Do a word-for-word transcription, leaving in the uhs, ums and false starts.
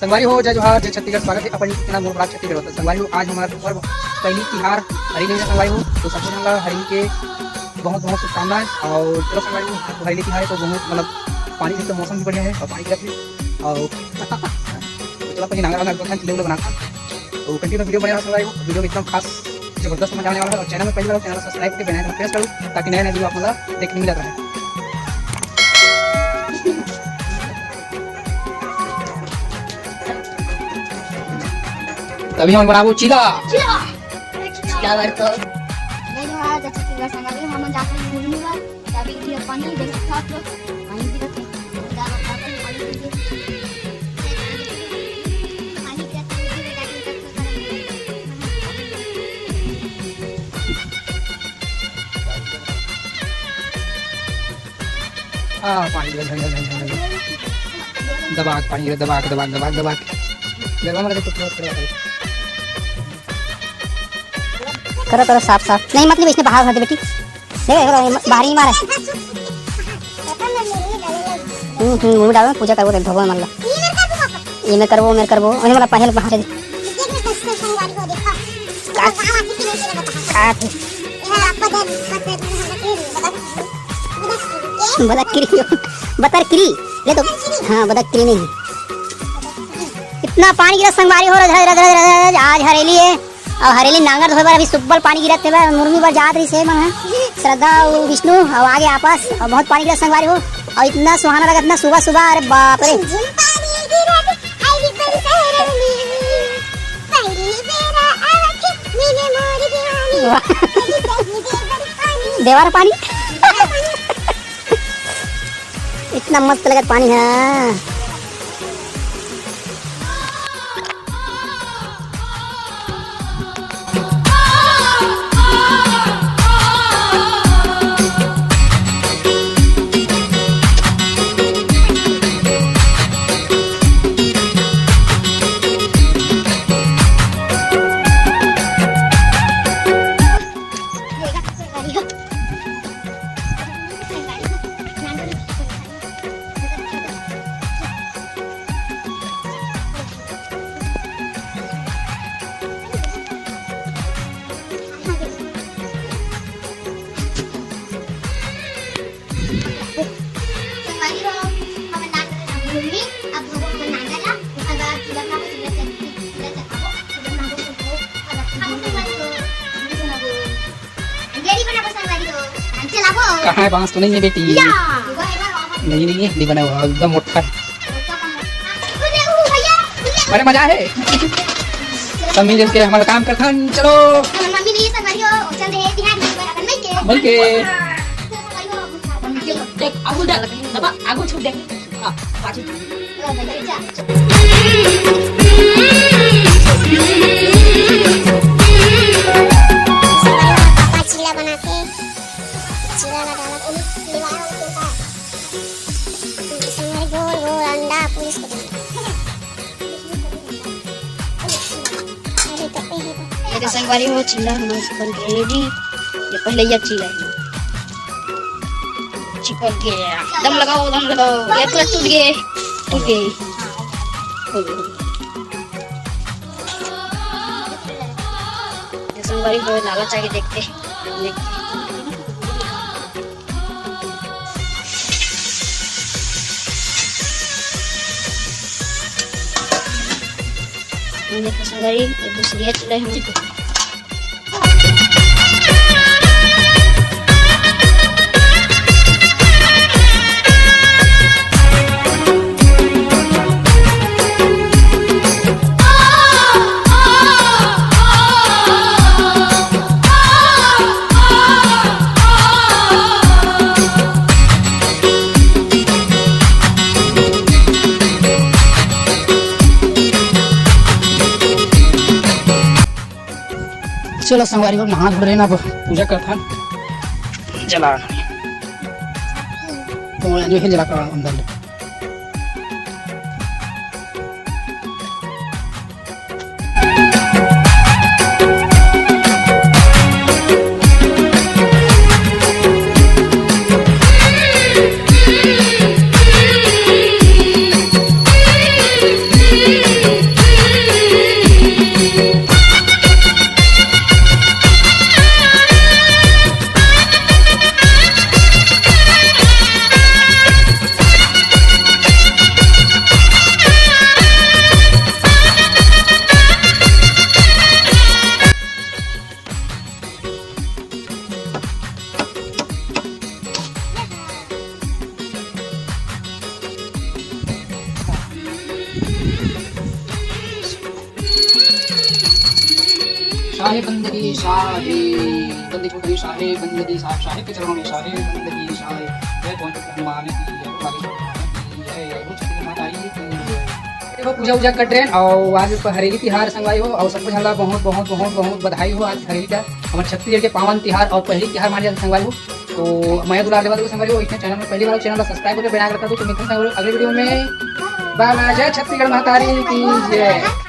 संगवारी हो, जय जोहार, जय छत्तीसगढ़, स्वागत हे अपन YouTube channel मोर vlog छत्तीसगढ़ होता। संगवारी हो, आज हमर पर्व पहली तिहार हरेली हे संगवारी हो, तो सबो झन ला हरेली के बहुत बहुत शुभकामनाएं। और चलो संगवारी हो, आज तो हरेली तिहार हे तो बहुत मतलब पानी के तो मौसम भी बढ़िया हे और पानी गिरत हे और तो चलो अपन नांगर वांगर रखत हन, किलो उलो बनात हन। तो continue video बने रहा संगवारी हो, video में एकदम खास जबरदस्त मजा आने वाला है। और channel में पहली बार हो, channel को subscribe करके bell icon press करो ताकि नया नया video आप मतलब देखने मिलत रहे। तभी हम बनाबो चीला। चीला। चीला बर तो। जय जोहार, जय छत्तीसगढ़ संगवारी, हमन जात हन घूमे बर। अभी इधर पानी देख सकत हो, पानी गिरत हे। आ, पानी गिरत हे, झन, झन, झन, झन। दबा के पानी गिरत, दबा के, दबा के, दबा के, दबा के। गरबा में लगे तो थोड़ा, थोड़ा, थोड़ा। करो, करो, साफ, साफ। नहीं, मतलब, इसने बाहर भर दे, बेटी। देख, देख, देख, बाहर ही मारे। हम्म, हम्म, मुंह में डालो, पूजा करबो, देख, भगवान मान लो। ये मैं करबो, मैं करबो। अरे, मतलब, पहले बाहर दे। का? का थे? बदक करी, बदक करी। ले तो, हाँ, बदक करी नहीं। इतना पानी गिरा संगवारी हो, रज, रज, रज, रज, रज, आज हरेली हे। और हरेली नांगर धोए बर अभी सुब्बल पानी गिरत हे, मुर्मी बर जात रहिस हे मन ह, श्रद्धा अउ विष्णु, और आगे आपस, और बहुत पानी गिरत संगवारी हो, और इतना सुहाना लगत ना सुबह सुबह, अरे बाप रे। वाह। देवर पानी। इतना मस्त लगत पानी है। कहाँ है? बांस तो नहीं है बेटी। नहीं, नहीं है, नहीं बना हुआ, एकदम मोटा है। अरे मजा है। सब मिल जुल के हमारा काम करथन, चलो। मम्मी नहीं संगवारी हो, चल रहे बिहार में अपन मिल के। मिल के। देख, आगू डाल, बाबा, आगू छूट दे। हाँ, पाछू। पापा चीला बनाते, चीला ला डाला, पुलिस लेवाए वाला चलता है। इसमें गोल गोल अंडा, पुलिस को देना। अरे तो ये तो संगवारी हो, चीला हमारे से बन के ready। ये पहले ये चीला है। चिपक गया। दम लगाओ, दम लगाओ। ये तो टूट गए। टूट गए। हो गए, हो गए। ये संगवारी हो, लालच आगे देखते। देखते। ये देखो संगवारी, ये दूसरी है चूल्हे में। चलो संगवारी हो, नहा धो रहे ना, अब पूजा करथन, जला। तो जो है जला कर अंदर ले। हे बंदगी शाही, बंदी छोटी शाही, बंदगी साहब शाही के चरणों में शाही, बंदगी शाही। जय पवन हनुमान की जय, काली हनुमान की जय, जय छत्तीसगढ़ माता की जय। देखो, पूजा उजा कर डरेन अउ आज हरेली तिहार संगवारी हो, अउ सबको झन ला बहुत, बहुत, बहुत, बहुत बधाई हो। आज हरेली का हमर छत्तीसगढ़ के पावन तिहार अउ पहिली तिहार माने जाथे संगवारी हो। तो मया दुलार देवा दो संगवारी हो, इसने चैनल में पहली बार चैनल ला सब्सक्राइब करके बना के रखा दो। तो मिलते हैं संगवारी हो अगले वीडियो में। बाय बाय, जय छत्तीसगढ़ महतारी की जय।